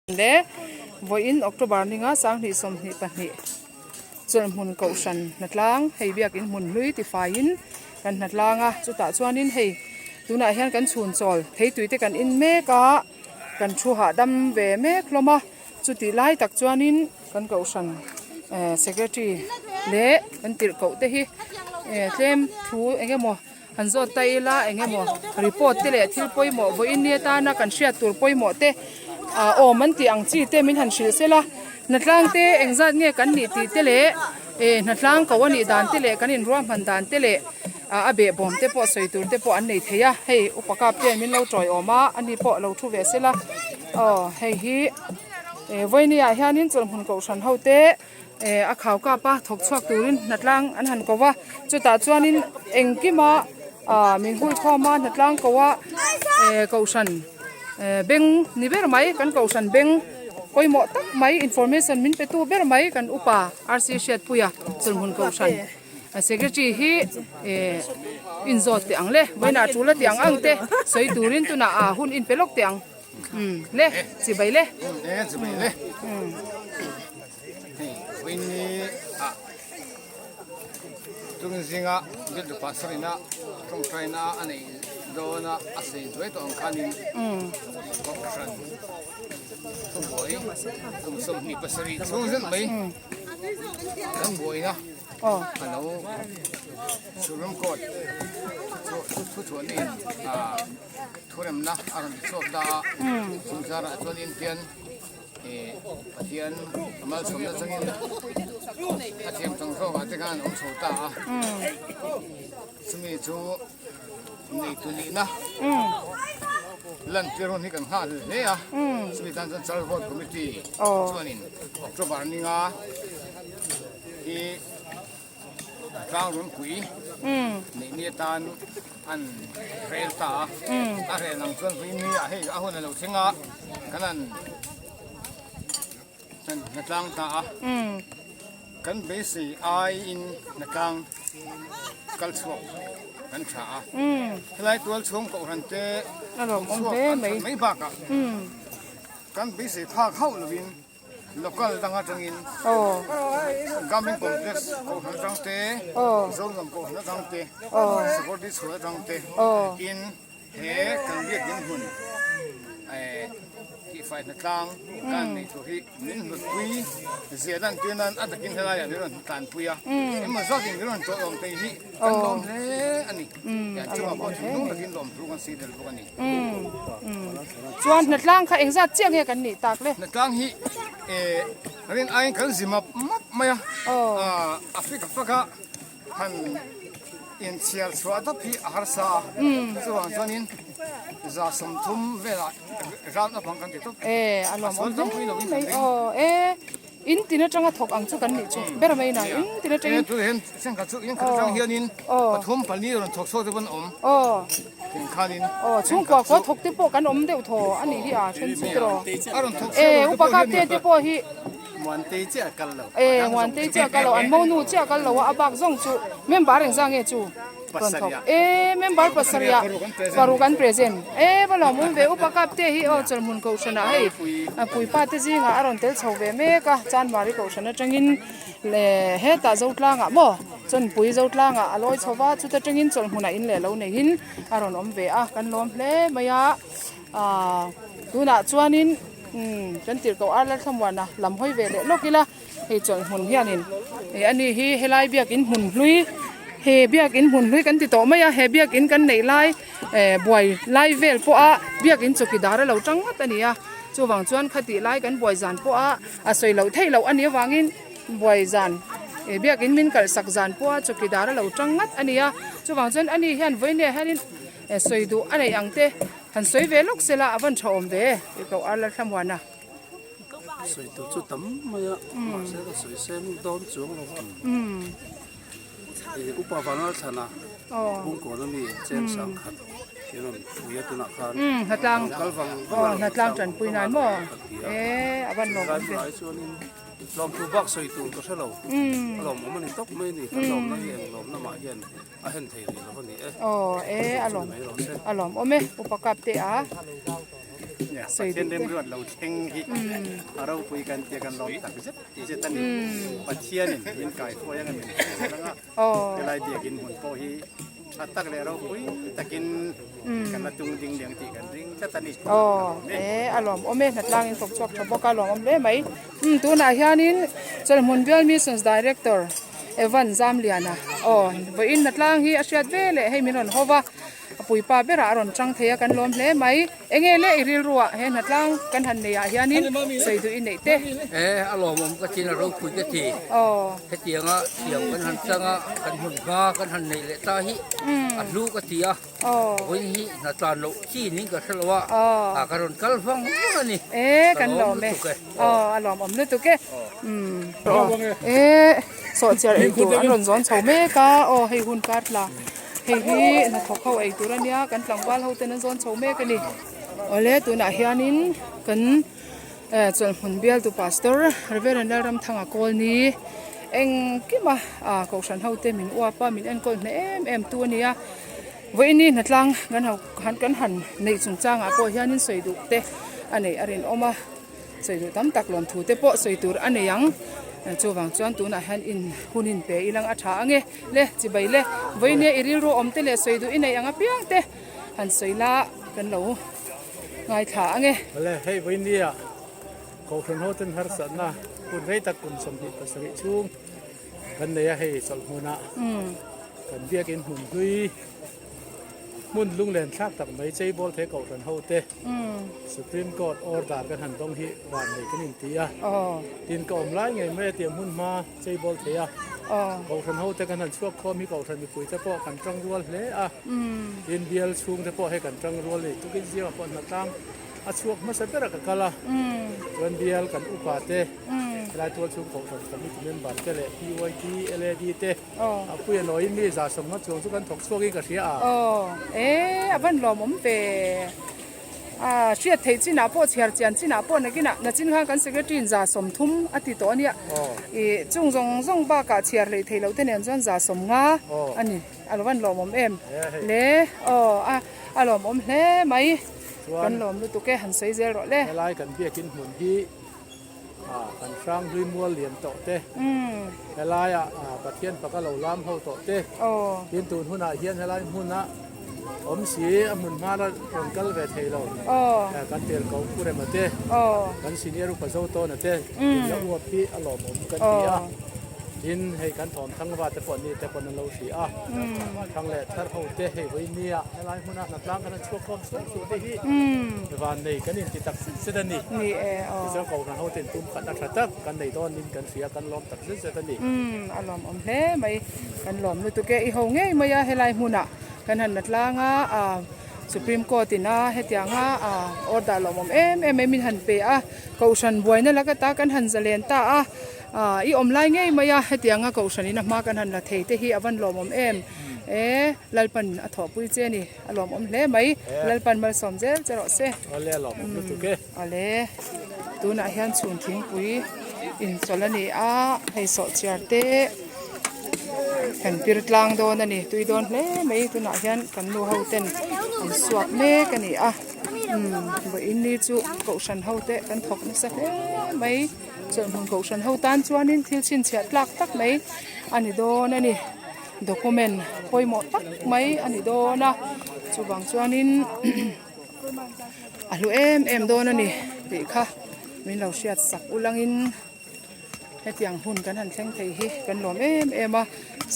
Le vawiin October ninga 2022 chawlhhmun kohhran hnatlang hei biakin hmun hlui tifaiin kan hnatlang a chutah chuanin hei tunah hian kan chhun chawl theitui te kan in mek a kan thu hahdam ve mek hlawm a chutih lai tak chuanin kan kohhran eh secretary leh kan tirhkoh te hi eh tlem thu eng emaw. Han zawt ta ila eng emaw report te leh thil pawimawh vawiin ni atana kan hriat tur pawimawh te ah awm an tih ang chi te min han hrilh sela hnatlang te engzat nge kan nih tih te leh eh hnatlang ko a nih dan te leh kan inruahman dan te leh ah a behbawm te pawh sawi tur te pawh an nei thei a hei upa kap te min lo tawiawm a ani pawh lo thu ve sela aw hei hi eh vawiin ah hianin chawlhhmun kohhran ho te. Eh a khau kap a thawk chhuak turin hnatlang an han ko va chutah chuanin engkima ah min hui khawm a hnatlang ko a eh kohhran eh beng ni ber mai kan kohhran beng pawimawh tak mai information min pe tu ber mai kan upa RC Hriatpuia chawlhmun kohhran secretary hi eh inzawt teh ang le vawiinah tul a tih ang ang te sawi turin tunah ah hun inpe lawk teh ang. Umm le chibai le. Le chibai le. Umm hei vawiin ah tung zinga bialtu pastor ina tawngtaina a neih dawn a a sei duai tawh ang khanin kohhran thubuai kum 27 chhung zet mai kan buaina a lo Supreme Court thuchhuahna in ah. Thuremna a rawn chhuak ta a, chung zarah chuan Intian ih Pathian a malsawmna changin a thiam chang zawkah te khan an awm chho ta a, chumi chu neitu nihna lantir hun hi kan nghah hle hle a, chumi tan chuan Chal Vote Committee chuanin October ninga hi Tlang runpui neih ni atan an rel ta a, a rel ang chuan vawiin ni ah hei a hun a lo thleng a, kan han hnatlang ta a, kan beisei aiin hnatlang kal chhuak kan tha a, helai tual chhung kohhran te chhuak an that mai bakah kan beisei phak hauh lovin. Local dang atangin Government Complex Kohhran atang te, Zonuam Kohhran atang te, Security Chhuah atang te in he kan biak ding hmun tihfai hnatlang kan neih tur hi min hlutpui zia lan tir nan a takin helaiah min rawn tlanpui a, engemaw zatin min rawn tawh lawm thei hi kan lawm hle a ni. Chungah pawh thinlung takin lawmthu kan sawi tel bawk a ni. Chuan hnatlang kha engzat chiah nge kan nih tak le? Hnatlang hi eh rin aiin kan zi map map mai a, a fik a fak a han inchhiar chhuah dap hi a harsa a, chuvang chuanin 30 velah round up ang kan ti tawp. Eh a lawmawm hle mai aw eh. In tin atanga thawk ang chu kan nih chu ber mai na in tin atangin. Tuna hian thenkhat chu in khat atang hianin pathum pali rawn thawk chhuak te pawh an awm. Aw. Tin khanin. Aw chhungkua kua thawk te pawh kan awm deuh thaw a nih hi a then chu tiraw. A rawn thawk chhuak E upa kap te te pawh hi. Muantei chiah a kal lo. E Muantei chiah a kal lo an monu chiah a kal lo a a bak zawng chu member engzah nge chu. Rawn thawk e member pasarih paruk an present e va lawm awm ve upa kap te hi aw chawlhmun kohhran ah hei a puipa te zingah a rawn tel chho ve mek a chanmari kohhran atangin leh hetah zotlang ah maw chawnpui zotlang ah a lawi chho va chuta tangin chawlhmun ah in leh lo neihin a rawn awm ve a kan lawm hle mai a ah tunah chuanin umm kan tirhkoh ar lalthlamuana lam hawi ve leh lawk ila. Hei chawlhhmun hianin eh ani hi helai biakin hmun hlui he biakin hmun hlui kan ti tawh mai a he biakin kan neih lai eh buai lai vel pawha biakin chawkidar a lo tang ngawt a ni a chuvang chuan khatih lai kan buai zan pawha a sawi loh theih loh a nih avangin buai zan eh biakin min kalhsak zan pawha chawkidar a lo tang ngawt a ni a chuvang chuan ani hian vawinia hianin eh sawi duh a neih ang te han sawi ve lawk se la a van tha awm ve tih koh a Lalthlamuana. Sawi tur chu tam mai a, mahse ka sawi sen dawn chuang lo va. Ih upa Vanlal Thlana Bungkawn ami cheng sang khat hi rawn pui a tunah khan hnatlang kal vang vang a hnatlang tanpui nan maw e a van lawm awm ve. Lai chuanin lawmthu bak sawi tur ka hre lo a lawmawm a ni tawp mai a ni kan lawmna hi eng lawmna mah hian a hen thei rih lo a ni e. Aw e a lawm a lawm awm e upa kap te a. Sawi Pathian duh te. remruat lo thleng hi a ropui kan tia kan lawm tak zet zet a ni. Pathianin min kaihruai anga min hruai zel anga helai biakin hmun pawh hi tha tak leh ropui takin kan la tung ding liang tih kan ring tlat a ni. Aw e a lawmawm e hnatlangin thawk chhuak tha bawk a lawmawm hle mai. Umm tunah hianin Chawlhmun Bial Missions Director Evan Zamliana aw vawiin hnatlang hi a hriat ve leh hei min rawn haw va a puipa berah a rawn chang thei a kan lawm hle mai. Enge le i rilruah he hnatlang kan han neih ah hianin sawi duh i neih te? E a lawmawm ka tin a ropui ka ti. Aw. Hetianga thiam kan han chang a, kan hmun hma kan han neih leh ta hi a hlu ka ti a. Aw. Vawiin hi hnatlan loh chi ning ka hre lo a. Aw. A ka rawn kal vang vang a ni. E kan lawm e. lutuk e. Aw a lawmawm lutuk e. Umm. E sawhchiar ei tur an rawn zawn chho mek a. Aw hei hun kar tla. Hei hi hnathawk ho ei tur a nia kan tlangval ho ten an zawn chho mek a ni. Awle tunah hianin kan eh chawlhmun bialtu pastor Reverend Lalramthanga Kawlni engkima ah kohhran ho te min uap a min enkawl hneh em em tu a ni a. Vawiin ni hnatlang kan ho kan han neih chungchangah pawh hianin sawi duh te a neih a rinawm a. Sawi duh tam tak lawmthu te pawh sawi tur a nei ang. Chuvang chuan tunah hian in hun in pe ilang a tha ange le chibai le vawinia i rilru awm te leh sawi duh i neih ang apiang te han sawi la kan lo ngaithla ange. Awle hei vawinia Kohhran ho ten harsatna hun rei tak kum 27 chhung kan nei a hei chawlhmunah kan biakin hmun hlui Hmun lunglen thlak tak mai cheibawl thei kohhran ho te Supreme Court order kan han dawng hi van nei kan inti a, tin ka awm lai ngei mai a tiang hmun hma cheibawl thei a, kohhran ho te kan han chhuak khawm hi kohhran mipui te pawh kan tang rual hle a, tin bial chhung te pawh hei kan tang rual a ni, tukin zingah pawh hnatlang a chhuak hmasa berah ka kal a, chuan bial kan upa te helai tual chhung kohhran committee member te leh PYD, LAD te. A pui a nawiin mi 150 chuang chu kan thawk chhuakin ka hria a. Aw, e, a van lawmawm ve. A, hriat theih chinah pawh chhiar chian chinah pawh nakinah nachin khan kan secretary in 30 a ti tawh a nia. I chung zawng zawng bakah chhiar hlei thei loh te nen chuan 150 a ni. A lo van lawmawm em le. Aw, a, a lawmawm hle mai. Kan lawm lutuk e, han sawi zel rawh le. Helai kan biakin hmun hi. Kan hranghlui mual lian tawh te, helaiah Pathian faka lo lam ho tawh te, tin tun hunah hian helai hmuna awm si a hmun hmana rawn kal ve thei lo kan tel ko Pu Rema te, kan senior upa Zotawna te in la uap hi a lawmawm kan ti a, tin hei kan thawm thangva te pawh ni te pawn an lo hria a, thang leh thar ho te hei vawi nia helai hmuna hnatlang kan han chhuak khawm suau suau te hi vannei kan inti tak zet zet a ni. Ni e aw. Tichuan Kohhran ho ten tum khatna tha tak kan nei dawn in kan hria kan lawm tak zet zet a ni. Umm a lawmawm hle mai kan lawm lutuk e i ho ngei mai a helai hmunah kan han la tlang a ah Supreme Court in a hetiang a ah order lawmawm em em mai min han pe a Kohhran buaina laka ta kan han zalen ta a ah i awm lai ngei mai a hetiang a Kohhran in a hma kan han la thei te hi a van lawmawm em e Lalpan a thawhpui che a ni. A lawmawm hle mai, Lalpan malsawm zel che rawh se. Awle a lawmawm lutuk e. Awle, tunah hian chhun thingpui inchawlh a ni a, hei sawhchiar te kan pir tlang dawn a ni, tui dawn hle mai tunah hian kan nu ho ten an suak mek a ni a, umm vawiin ni chu kohhran ho te kan thawk nasa hle mai, chawlhhmun kohhran ho tan chuanin thil chhinchhiah tlak tak mai a ni dawn a ni. Document pawimawh tak mai a ni dawn a chuvang chuanin a hlu em em dawn a ni tih kha min lo hriat sak ulangin hetiang hun kan han thleng thei hi kan lawm em em a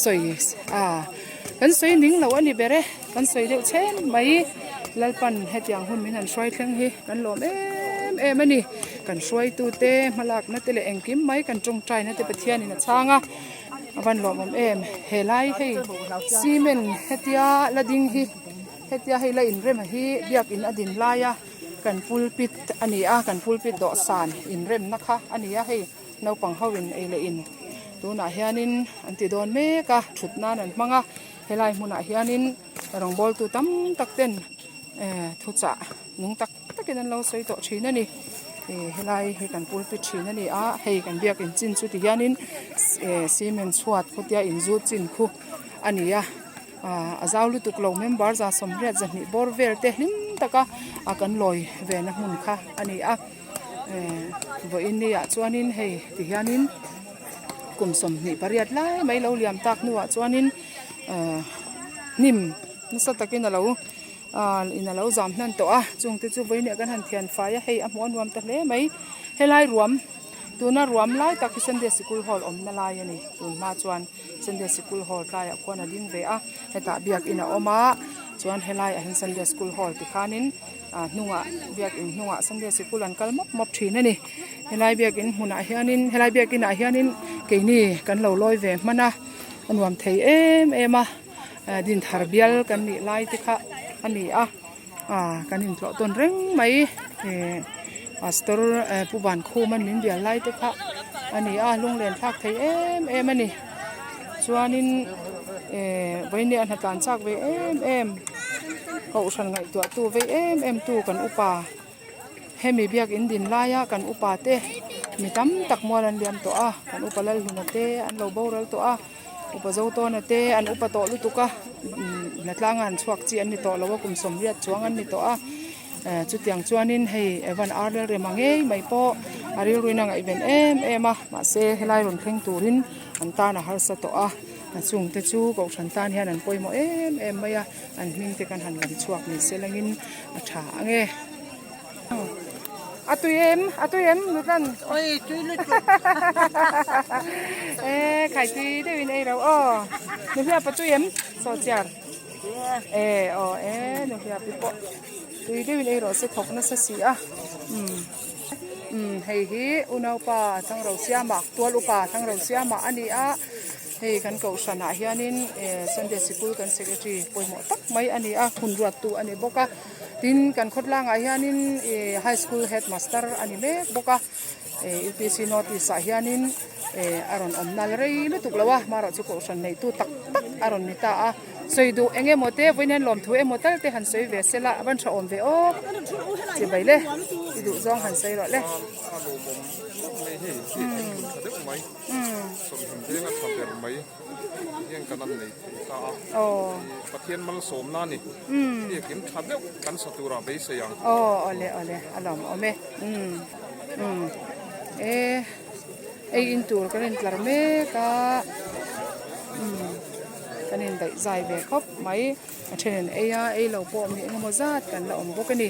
sawi a kan sawi ning lo a ni ber e kan sawi deuh chhen mai Lalpan hetiang hun min han hruai thleng hi kan lawm em em a ni kan hruaitute hmalakna te leh engkim mai kan tawngtaina te Pathianin a chhang a. A van lawmawm em helai hei cement hetia la ding hi hetia hei la inrem hi biakin a din lai a kan pulpit a ni a kan pulpit dawhsan inremna kha a ni a hei naupang ho in ei leh in tunah hianin an ti dawn mek a thut nan an hmang a helai hmunah hianin rawngbawltu tam tak ten eh thuchah nung tak takin an lo sawi tawh thin a ni ih helai hi kan pulpit thin a ni a hei kan biakin chin chu ti hianin eh cement chhuat khutia inzut chin khu a ni a ah a zau lutuk lo member 80 200 bawr vel te hlim. taka a kan lawi ve na hmun kha a ni a eh vawiin ni ah chuanin hei ti hianin kum 28 lai mai lo liam tak hnuah chuanin eh hnim nasa takin a lo ah in a lo zam hnan tawh a chungte chu vawiin ah kan han thian fai a hei a hmuh a nuam ta hle mai helai ruam tuna ruam lai tak hi sunday sikul hall awmna lai a ni tun hma chuan sunday sikul hall tlaiah khuan a ding ve a hetah biakin a awm a chuan helai ah hian sunday school hall tikhanin ah hnungah biakin hnungah sunday sikul an kal mawp mawp thin a ni helai biakin hmunah hianin helai biakin ah hianin keini kan lo lawi ve hman a a nuam thei em em a ah dinthar bial kan nih lai te kha a ni a ah kan intlawh tawn reng mai eh pastor eh pu vankhum an min bial lai te kha a ni a lunglen thlak thei em em a ni chuanin eh vawiin a hnatlan chak ve em em kohhran ngaihtuah tu vei em em tu kan upa hemi biakin din laia kan upa te mi tam tak mual an liam tawh a kan upa lalhluna te an lo boral tawh a. Upa Zotawna te an upa tawh lutuk a hnatlanga an chhuak chi an ni tawh lo a kum sawmriat chuang an ni tawh a eh chutiang chuanin hei Evan ar Lalrema ngei mai pawh a rilruin a ngaihven em em a mahse helai rawn thleng turin an tan a harsa tawh a a chungte chu kohhran tan hian an pawimawh em em mai a an hming te kan han lam chhuak ni se langin a tha ang e. A tui em? A tui em? Nutlan. Oi, tui lutuk. E, khai tui deuhin ei rau aw. Nuhliap a tui em? Saw chiar. E, aw, e, nuhliap hi pawh tui deuhin ei rawh se thawk nasa si a. Um, um, hei hi unaupa Thangro Siama, tual upa Thangro Siama a ni a. Hei kan kohhranah hianin Sunday Sikul kan secretary pawimawh tak mai a ni a, hun ruattu a ni bawk a. Tin, kan khawtlangah hianin ih high school headmaster a ni mek bawk a, ih UPC notice ah hianin ih a rawn awm nal rei lutuk lo a, hmarawh chu kohhran neitu tak tak a rawn ni ta a, sawi duh eng emaw te vawiin hian lawmthu emaw tal te han sawi ve sela a van tha awm ve aw chibai le i duh zawng han sawi rawh le. A lawmawm khawp mai hei biak in hmun tha deuh mai sawmhim veng a tha ber mai. hian kan an nei thei ta a Pathian malsawmna a ni biakin tha deuh kan sa turah beisei ang. Aw awle awle a lawm awm e umm e ei in tur kan in tlar mek a umm kan in daih zai ve khawp mai a then in ei a ei lo pawh mi engemaw zat kan la awm bawk a ni.